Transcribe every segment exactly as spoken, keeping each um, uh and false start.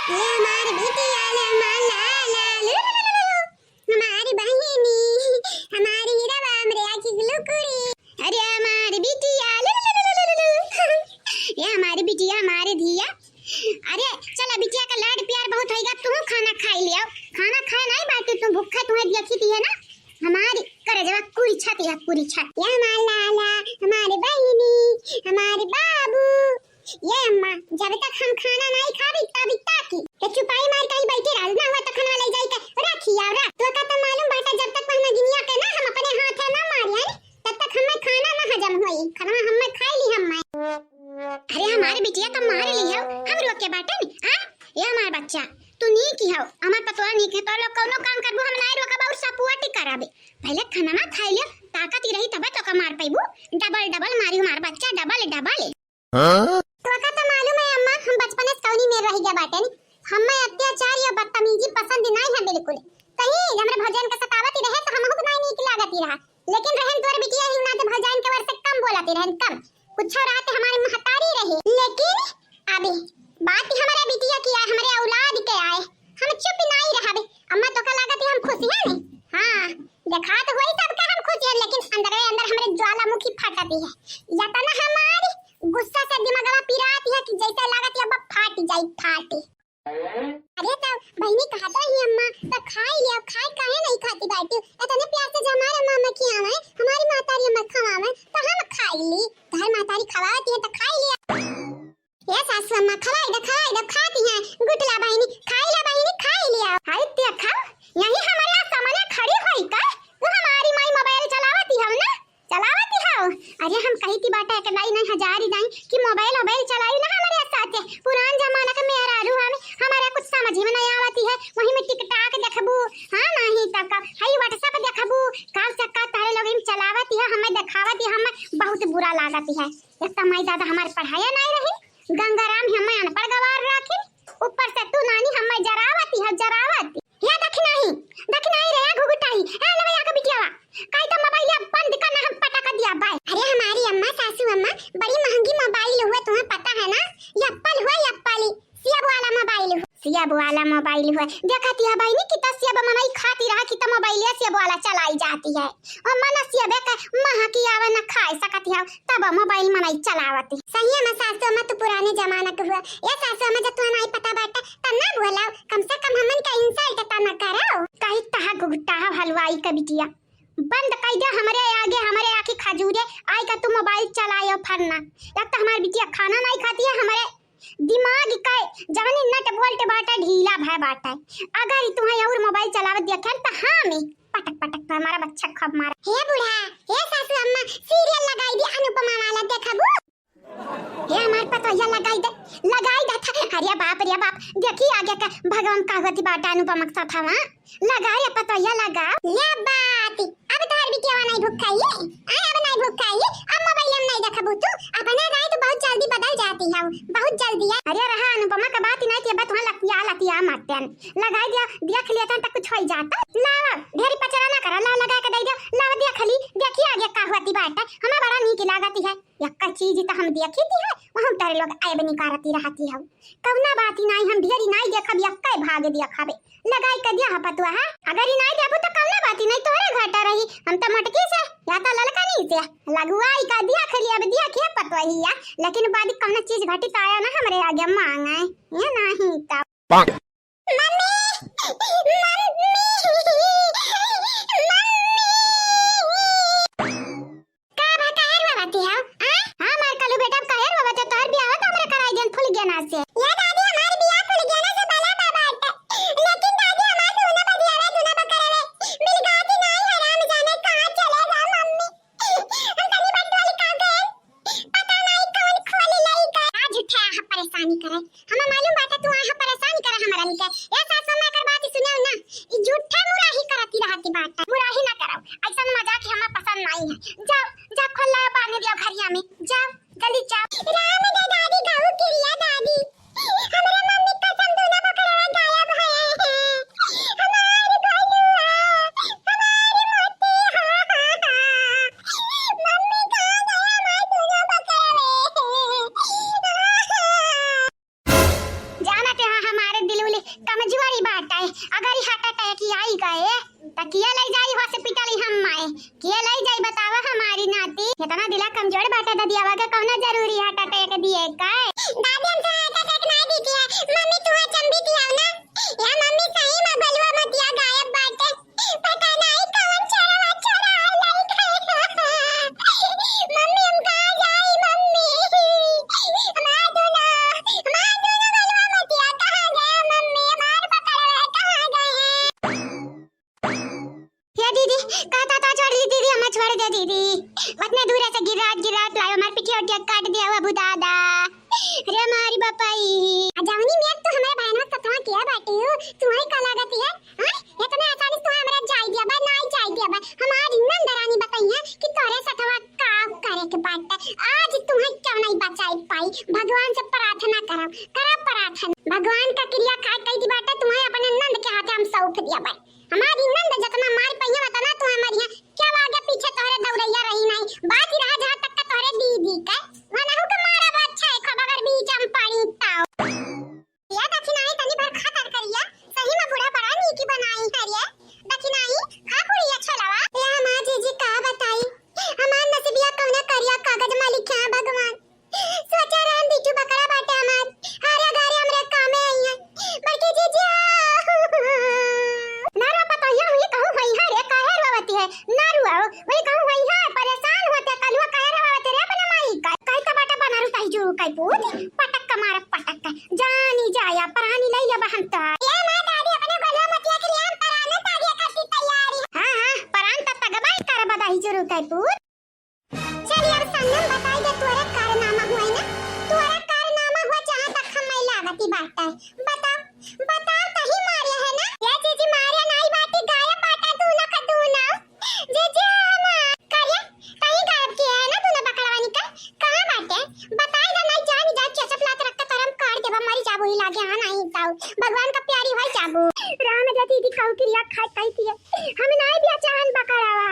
ए हमार बिटिया, ले हमार लाला, लुलुलुलुलु। हमारी बहिनी, हमारी हीरा बाम रे आखी लुकुड़ी। अरे हमारी बिटिया, लुलुलुलुलु। ये हमारी बिटिया, हमारी धिया। अरे चला बिटिया का लाड प्यार बहुत होइगा, तू खाना खाई लिया। खाना खाए नहीं बाटी, तू भूखा, तुम्हें देखी थी है ना। हमारी करे जवा पूरी छत या पूरी छत। ये हमार लाला, हमारी बहिनी, हमारी बाबू। ये अम्मा, जब तक हम खाना नहीं खाबी, तब तक की। तो चुपाई मार कहीं बैठी रह, ना हुआ तो खाना ले जाई के रखी आओ रख। तो का तो मालूम बाटा, जब तक पहना गिनिया के ना हम अपने हाथ है ना मारी है, तब तक हमें खाना ना हजम होई। खाना हमें खाई ली हमें। अरे हमारे बिटिया तो मार ली हो, हम रोके बाटे नी, हाँ? ये हमार बच्चा, तू नीक ही हो, हमार पतोह नीक है, तो लोग कौनो काम करबू हम नहीं रोकब और सपोर्ट ही करबे। पहले खाना ना खाई लियो, ताकत ही रही तबे तो का मार पैबू। डबल डबल मारी हमार बच्चा, डबल डबल। हाँ? तोका तो मालूम है अम्मा, हम बचपने से कौनी में रह गया बाटे नी। हमें अत्याचार या बदतमीजी पसंद नहीं है बिल्कुल। कहीं हमरे भौजाइन के सतावत ही रहे तो हमहू के नहीं नीक लागत ही रहा। लेकिन रहन तोर बिटिया ही ना तो भौजाइन के वर्ष से कम बोलत ही रहन, कम। कुछ रात हमारी महतारी रही, लेकिन अभी बात ही हमारे बिटिया की आए, हमारे औलाद के आए, हम चुप नहीं रहबे। अम्मा तोका लागत है हम खुश हैं नी? हाँ, देखा तो वही सबका हम खुश हैं, लेकिन अंदर अंदर हमारे ज्वालामुखी फटती है। या तो ना हमारी गुस्सा से दिमागवा पिराती है कि जैसे लागत है अब फाट जाई, फाट। अरे तो बहिनी कहत रही अम्मा, तो खाई लिया, खाए काहे नहीं खाती बाटी? इतने प्यार से जब हमारे अम्मा, अम्मा खियावे, हमारी महतारी अम्मा खवावे, तो हम खाई ली। तोहर महतारी खवाती है तो खाई लिया। ए सासू अम्मा, खवाई दे, खवाई दे, खाती हैं। गुटला बहिनी, खाई ला बहिनी, खाई लिया। हाय ते खाओ, यही हमारे यहाँ सामने खड़ी होई का? तू हमारी माई मोबाइल चलावती हो ना? चलावती हो? अरे हम कही थी बाटा एक दाई नहीं, हजार ही दाई कि मोबाइल, मोबाइल चलाई ना हमारे साथे। पुरान जमाना का मेहरारू हमें, हमारे कुछ समझ में नहीं आवती है। वही में TikTok देखबू, हाँ नहीं तब का, हई WhatsApp देखबू, का चक्का तारे लोग इन चलावती है, हमें दिखावती है, हमें बहुत बुरा लागती है। एक तो माई दादा हमारे पढ़ाया नहीं रही, गंगाराम ही हमें अनपढ़ गवार राखी, ऊपर से तू नानी हमें जरावती है, जरावती। या दखिनाही, दखिनाही रे, या घुघुटाही, ए लेवे या के बिटियावा, काई तो मोबाइल या बंद कर ना हम पटक दिया बाय। अरे हमारी अम्मा, सासू अम्मा, बड़ी महंगी मोबाइल हुआ, तुम्हें पता है ना? एप्पल हुआ, एप्पल, सेब वाला मोबाइल हुआ। सेब वाला मोबाइल हुआ, देखती है बहिनी, कितना सेब मनई खाती रहा, कितना मोबाइल या सेब वाला चलाई जाती है। और मना सेबे का महकी आवे ना खाए सकती है, तब मोबाइल मनई चलावती। सही है, मैं सासू अम्मा, तू पुराने जमाना के हुआ। ए सासू अम्मा, जब तुम्हें नहीं पता बाटे, तब ना बोलाओ, कम से कम हमन का insult तो ना करो। कही तहा घुघुटाहा हलवाई का बिटिया, बंद कई दे हमरे आगे, हमरे आँखी खजूरे, आई का तू मोबाइल चलायो फरना। एक तो हमारी बिटिया खाना नहीं खाती है, हमरे दिमाग का जवनी नट बोल्ट बाटे ढीला भय बाटे। अगर ई तुम्हें और मोबाइल चलावत देखे तो हाँ में पटक पटक तो हमारा बच्चा खप मारा। हे बूढ़ा, हे सासू अम्मा, सीरियल लगाई दी अनुपमा वाला, देखबू? हे हमार पतोहिया लगाई दे, लगाई दे था। अरे बाप रे बाप, देखी आगे का भगवान का होती बाटा अनुपमा के साथ हवा। लगा रे पतोहिया लगा। ले बात, अब तोहर बिटियावा नहीं भूख खाई, आय अब नहीं भूख खाई, अब मोबाइल में नहीं देखबू तू, अपने राय तो बहुत जल्दी बदल जाती है, बहुत जल्दी है। अरे रहा अनुपमा का बात ही नहीं थी, अब तुम्हारा लतिया लतिया मारते हैं, लगाई दिया, देख लिया था तो कुछ हो ही जाता। लावा, ढेरी पचरा ना करा, ला लगा के दे दिया, लावा देख ली, देखी आगे का होती बात है, हमें बड़ा नीक लागती है। यक्का चीज त हम देखी थी है, वहाँ तारे लोग ऐब निकारती रहती है। कौना बात ही नाई, हम ढेरी नाई देखब, यक्का भाग देखबे। लगाई के दिया है पतुआ है, अगर ही नाई देखबू तो कौना बात ही नाई, तोहरे घाटा रही। हम तो मटकी से या तो ललकनी से लगवाई का दिया खली, अब दिया के पतुआ ही है, लेकिन बाद कौना चीज घटी तो आया ना हमरे आगे मांगे, ये नहीं तब। मम्मी, मम्मी, मम्मी। का बा, काहे रोवती हो? आ? हाँ, हमार कालू बेटा, अब काहे रोवत है? तोहर बियाह तो हमरे कराई देन फुलगेना से। या दादी, हमार बियाह फुलगेना से भला बा बात। लेकिन दादी, हमार दूनो बदियावे, दूनो बकरवे, बिलगाती नाई है, राम जाने कहाँ चले गए मम्मी। हम तनी बंद वाली का गए? पता नहीं कौन खोली लाई गए। आ झूठे आहा परेशानी करे। हमें मालूम बाटे तू आहा परेशानी करे हमरन के। ए सासू माँ, एकर बात सुने ना। ई झूठे मुराही करती रहती बाटे। मुराही ना करो। ऐसा मजाक हमें पसंद नहीं है। जाओ, जा खोल लाओ पानी दियो घरिया में। जाओ, जल्दी जाओ। राम दे दादी, गऊ किरिया दादी। हमरे मम्मी कसम दूनो बकरवा गायब है। हमार गोलुआ, हमार मोती, हा, हा, हा। मम्मी कहाँ गया हमार दूनो बकरवे? हा, हा। जाना ते हाँ हमारे दिल अगर ई heart attack आई गए, त किया लइ जाई hospital ई हम्माए? किया लइ जाई बतावा हमारी नाती? इतना दिला कमजोर बाटे ददियावा के, कौना जरूरी heart attack दिए का? दादी, हमसे heart attack ना दी थी। मम्मी, तू चंबी थी आओ ना। या मम्मी, सही में बलुआ मतिया गायब बाटे। पता नहीं कौन चोरवा चोरा लई गए। मम्मी, हम कहाँ जाई मम्मी? हमार दूनो, हमार दूनो बलुआ मतिया कहाँ गया मम्मी? हमार पकड़वा कहाँ गए? हे दीदी, कहता तो छोड़ दी दीदी, हमें छोड़ दे दीदी। उतने दूर से गिरात गिरात लायो, हमार पिठिया उठिया काट दिया हुआ बुदादा। रे मारी बापाई। आ जौनी मेर तू हमारे बहनवा सतवा किया बाटी हो, तुम्हें का लागत है? हाँ? इतने आसानी से तुम्हें हमरा जाई दिया बा, नाई जाई दिया बा। हमारी नंद रानी बताई है कि तोरे सतवा का करे के बाटे। आज तुम्हें क्यों नहीं बचाई पाई? भगवान से प्रार्थना करब, करब प्रार्थना। भगवान का क्रिया खाए कही दी बाटे, तुम्हें अपने नंद के हाथे हम सौंप दिया बा। हमारी नंद जतना मार पइया बा, तना तू हमारी यहाँ क्या आगे पीछे तोहरे दौड़ैया रही नहीं। बात ही रहा जहाँ तक का तोहरे दीदी के। वनहु के मारा बा अच्छा है, खबर अगर बीच हम पड़ी ताऊ। या दखिनाई तनी भर खा तर करिया, सही में बूढ़ा बड़ा नीकी बनाई है रे। दखिनाई, खा कुड़िया छोलवा। या माँ जीजी का बताई, हमार नसीबिया कौना करिया कागज मा लिखे हैं भगवान। सोचा रहन बिट्टू बकरा बाटे हमार, हारे गारे हमरे कामे आई है। बड़की जीजी, ना रो पतोहिया हुई कहूँ हुई है रे, काहे रोवती है? ना रुआओ, वही कहूँ हुई है, परेशान होते कलुआ काहे रोवती रे अपने माई का? काहे का बाटा बना रुताई जो काई पूत, पटक का मारा पटक का, जानी जाया, परानी लई लेबा हम तो। ए माँ दादी, अपने गोलवा मोतिया के लिए हम परानो तागिया खातिर तैयार है। हाँ, हाँ, परान त तगबाई करबा दाई जरूर काई पूत। चल यार, सामने में बताई दे, तोरा कारनामा हुआ है ना, तोरा कारनामा हुआ, जहाँ तक हमें लागती बात है। बताओ, बताओ, तही मारे है ना? या जीजी, मारे नाई बाटी, गायब बाटा दूनो का दूनो। जीजी, हम करे, कहीं गायब किया है ना तूने बकरवा निकल? कहाँ बाटे? बताई दे, नहीं जान जा, चचप लात रख के तोरम काट देबा, मरी जाबू ही लागे, हाँ, नहीं जाऊ। भगवान का प्यारी होई जाबू। राम जा दीदी, कहू क्रिया खाई कही थी, हम नाई भी चाहन बकरवा।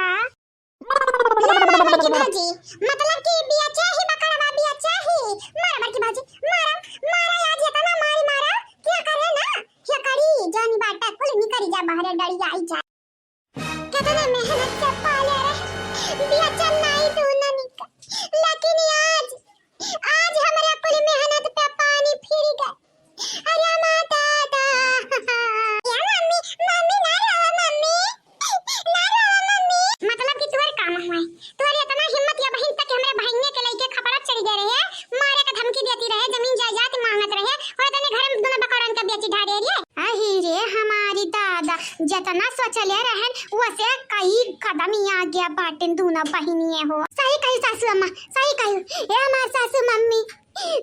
ए बड़की भौजी, मतलब कि बिया चाही बकरवा, बिया चाही। मारा बड़की भौजी, मारा, मारा आज इतना मारी मारा, क्या करे ना, क्या करी, जानी बाटा, कुल निकरी जा बाहर, डरी आई जा। कितने मेहनत से पाले रहे, बिया चन्नाई दूनो निका, लेकिन आज आज हमरा कुल मेहनत पे पानी फिर गए। अरे माँ दादा। या मम्मी, मम्मी ना रो मम्मी, ना रो मम्मी। मतलब कि तोहरे काम हुआ है, तोहरे इतना हिम्मत या बहिन तक हमरे बहिने के लइके खपड़ा चढ़ गए रहे, मारे का धमकी देती रहे, जमीन जायदाद मांगत रहे, और इतने घर में दूनो बकरन का बेची ढारे रहे। अही रे हमारी दादा, जतना सोचले रहन, वसे कई कदम ही आगे बाटिन दूनो बहिनिये हो। सही कही सासू अम्मा, सही कही। ए हमार सासू मम्मी,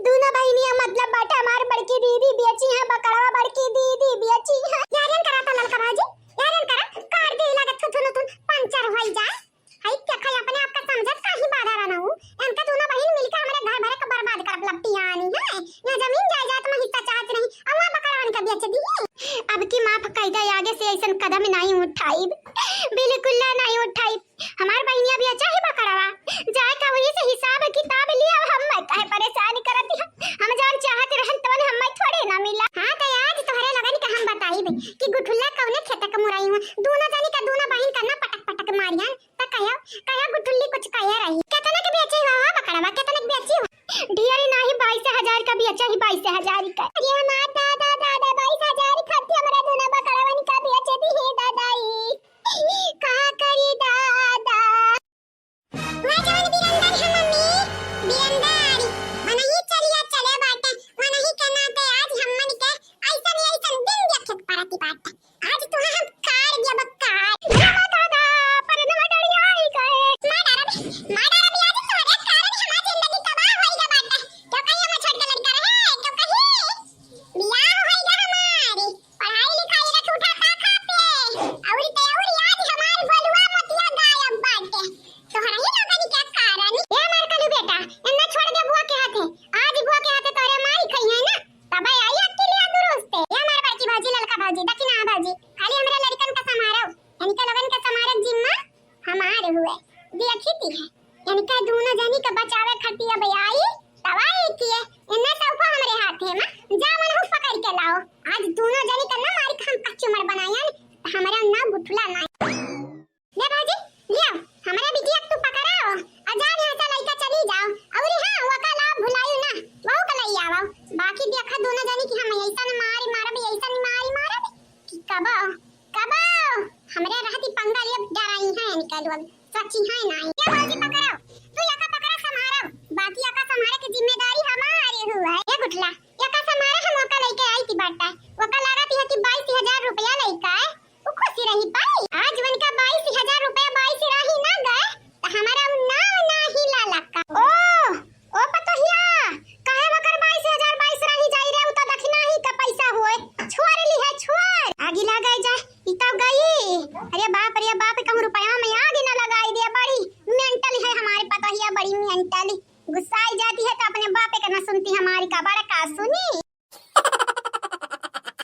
दूनो बहिनिया मतलब बाटे हमार बड़की दीदी बेची है बकरवा, बड़की दीदी बेची है। यारन करा था ललका भाजी, यारन करा, काट दे लागे थुथुन थुन पंचर होई जाए। हई क्या खाई अपने आप का समझत काहे बाधा रहना हूँ। इनका दूनो बहिन मिलके हमरे घर भरे का बर्बाद करब लपटियानी है। यहाँ जमीन जायदाद में हिस्सा चाहत रही, अम्मा बकरवन का बेच दी। अब की माफ कई दे, आगे से ऐसन कदम नहीं उठाइब, बिल्कुल ना नहीं उठाइब। हमार बहिनिया भी अच्छा ही बकरवा, जाए का वही से हिसाब किताब लिया, हम मैं काहे परेशान करत है। हम जान चाहत रहन तवन हम मैं थोड़े ना मिला। हाँ तो आज तोहरे लगन का हम बताइब कि गुठुल्ला कौने खेत के मुरई हुआ, दूनो जनी का दूनो बहिन का ना पटक पटक मारिया। त कहो, कहो गुठुल्ली कुछ कहे रही। केतने के बेची हो, हो बकरवा, केतने के बेची हो? ढेरी नाही, बाईस हजार का बेचा ही, बाईस हजार का। अरे हमार दादा, दादा, बाईस हजार खातिर हमरा दूनो बकरवन का बेच दी हे दादा ई। का करी दादा? वह जौन बिरंदर है मम्मी, बिरंदर, मनही चलिया चले बाटे, मनही के नाते आज हमन के ऐसन ऐसन दिन देखे के परती बाटे। आज तुहे हम काट दिया बा, काट। अरे माँ दादा, परनवा डरिया आई गए। माँ डरा भी, माँ डरा भी, आज तोहरे कारण हमार जिंदगी तबाह होई गा बाटे। क्यों कही हम छोट के लड़का रहे, क्यों कही? बिया अच्छी है ना, ये भौजी पकड़ो, तू यका पकड़ा संभारो, बाकी यका संभारे के जिम्मेदारी हमारे हुआ है। ये गुटला, यका संभारे हम ओका लेके आई थी बाटा, ओका लगा थी कि बाईस हजार रुपया लेके आए, वो खुशी रही पाई। आज उनका बाईस हजार रुपया